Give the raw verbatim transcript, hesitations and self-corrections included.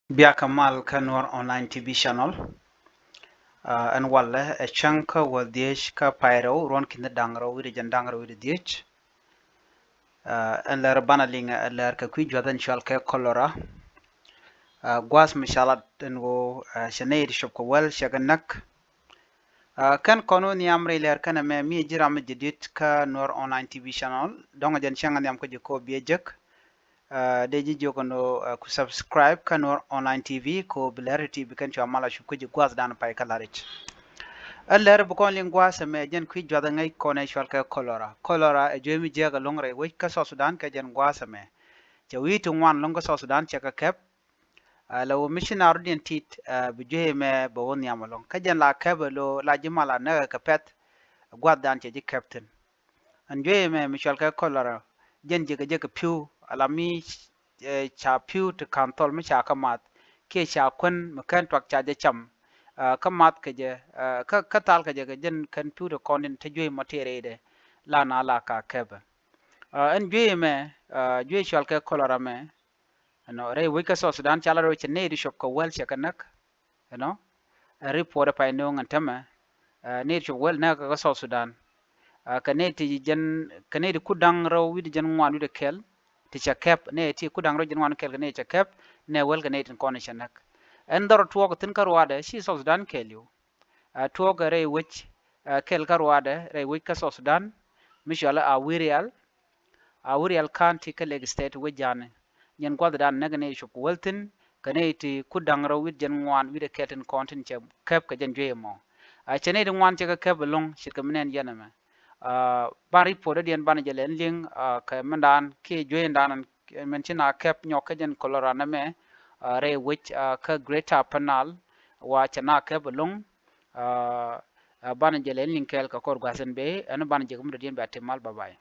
Biakä mal kä Nuɔr Online T V channel. Ɛn walɛ ɛ cäŋ kä wä dhiec kä pay rɛw ruɔn ki̱n da̱ŋ rɛw wi̱cdɛ jɛn da̱ŋ rɛw wi̱cdɛ dhiec. Ɛn lär banɛ liŋ ɛ lär kɛ kui̱ juath ɛn cɔal kɛ cholera. Gua̱a̱th mi ca lat ɛn ɣöö cɛ nɛy ti cop kɛ wäl cɛ kɛ näk. Kɛn kɔn wä nhiam rɛy lär kɛn ɛmɛ mi ji̱ ram mi jɛ di̱t kä Nuɔr Online T V channel, dɔ̱ŋ jɛn cäŋ nhiam kä ji̱ kɔ biɛ jek. Dee ji̱ jiök ɛn ɣöö ku subscribe kä Nuɔr Online T V kɔ bi lär ti bi kɛn cua mal a cup kä ji̱ gua̱a̱th dan pay kä la̱ric. Ɛ lär bi kɔn liŋ gua̱a̱th ɛmɛ jɛn kui̱ juath ɛ ŋäc kɔn ɛ cɔal kɛ cholera. Cholera ɛ juey mi jiääk ɛlɔ̱ŋ rɛy wec kä South Sudan kɛ jɛn gua̱a̱th ɛmɛ. Cɛ wi̱i̱ ti ŋuan ɛlɔ̱ŋ kä South Sudan cɛ kɛ kɛp. Lɛ wä mi ci na rɔ̱diɛn tit bi juey ɛmɛ bɛ wä nhiam ɛlɔ̱ŋ kä jɛn la kɛp ɛ lo̱ la ji̱ mal a näk ɛ kɛ pɛ̈th. Gua̱a̱th dan cɛ ji̱ kɛp thi̱n. Ɛn juey ɛmɛ mi cɔal kɛ cholera jɛn jekɛ jekɛ pi̱w ala mi ca pi̱w ti ka̱n thɔl mi ca kä math kiɛ ca kuän mi kɛn tuak ca jɛ cam. Kä math kɛ jɛ kä thal kɛ jɛ kɛ jɛn kɛn pi̱w ti kɔn in te juey mɔ ti rɛydɛ la na la ka kɛpɛ. Ɛn juey ɛmɛ juey cɔal kɛ cholera mɛ. Ɛnɔ rɛy wec kä South Sudan ca la rɛw cɛ nɛy ti cop kɛ wäl cɛ kɛ näk. Ɛnɔ ɛ report ɛ pay nööŋ ɛn tämɛ. Nɛy ti cop wäl näk kä South Sudan. Kɛ nɛy ti jɛn kɛ nɛy ti kut da̱ŋ rɛw wi̱cdɛ jɛn ŋuan wi̱cdɛ kɛl ti cɛ kɛp, nɛy ti kut da̱ŋ rɛw jɛn ŋuan kɛl kɛ nɛy cɛ kɛp. Nɛ wäl kɛ nɛy tin kɔn cɛ näk. Ɛn dhɔr tuɔɔk thi̱n kä ruaadɛ ci South Sudan kɛɛliw. Tuɔɔk kɛ rɛy wec kɛl kä ruaadɛ rɛy wec kä South Sudan mi cɔal ɛ Awirial. Awirial County kä Lake State wec ja̱a̱ni. Nyɛn gua̱thdan näk nɛy cop kɛ wäl thi̱n kɛ nɛy ti kut da̱ŋ rɛw wi̱cdɛ jɛn ŋuan wi̱cdɛ kɛl tin kɔn tin cɛ kɛp kɛ jɛn juey ɛmɔ. Cɛ nɛy ti ŋuan cɛ kɛ kɛp ɛlɔ̱ŋ ce̱tkɛ mi nɛn yɛn ɛmɛ. Ban report dɔ̱diɛn banɛ jɛ lɛ liŋ kɛ mindan kiɛ jueydan mɛn ci na kɛp nyɔk kä jɛn cholera nɛmɛ. Rɛy wec kä Greater Upper Nile wa cɛ na kɛp ɛlɔ̱ŋ. Banɛ jɛ lɛ liŋ kɛɛl kɛ kɔr gua̱a̱th in bee ɛn banɛ jɛ kɛ mi dɔ̱diɛn bɛ a ti mal, bye bye.